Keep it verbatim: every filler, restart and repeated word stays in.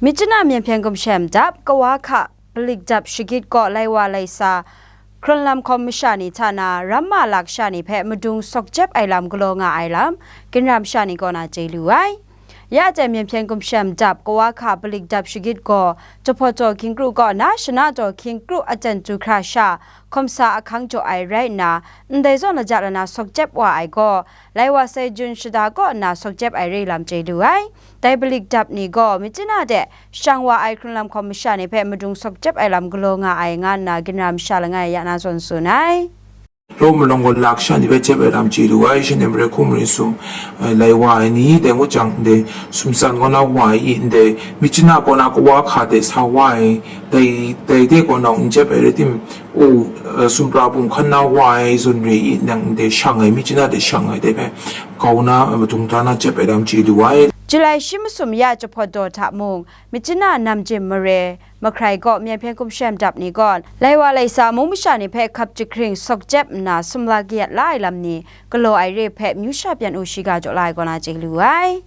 Myitkyina Myen Hpyen Gumshem Dap, Kawa Hka Palik Dap Shagit gaw lai wa lai sa, hkrunlam hkawm masha ni hta na, ramma laksha ni hpe madung sawkjep ai lam galaw nga ai lam, ginra masha ni kaw na chye lu ai. Ya jang Myen Hpyen Gumshem Dap, Kawa Hka Palik Dap Shagit gaw, Jahpawt Daw Hkying Kru kaw na, Shana Daw Hkying Kru aten du hkra sha, hkawm sa ahkang jaw ai rai nna, ndai zawn laja lana sawkjep wa ai gaw, lai wa sai jun shada kaw nna sawkjep ai re lam chye lu ai. Dai palik dap ni gaw Myitkyina de shang wa ai hkrunlam hkawm masha ni hpe madung sawkjep ai lam galaw nga ai, nga nna ginra masha langai ya na zawn tsun ai. Raw malawng gaw laksha ni hpe jep ai lam chye lu ai, shanhte mare hkum rai sum, eh, lai wa ai ni, dai ngut jang, ndai sumtsan kaw na wa ai i, ndai Myitkyina kaw na Kawa Hka de sa wa ai, dai, dai de kaw na n jep ai rai tim, o, eh, sumpra bum hkan na wa ai zawn re i, nang ndai shang ai, Myitkyina de shang ai, dai hpe kau na, eh, madung da na jep ai lam chye lu ai. July shi masum ya Jahpawt Daw hta mung, Myitkyina Namjin mare, mahkrai kaw Myen Hpyen Gumshem Dap ni gaw, lai wa lai sa mung masha ni hpe hkap jahkring sawkjep nna sumla kayat la ai lam ni galaw ai re hpe, myu sha pyan u shiga jaw la ai kaw na chye lu ai.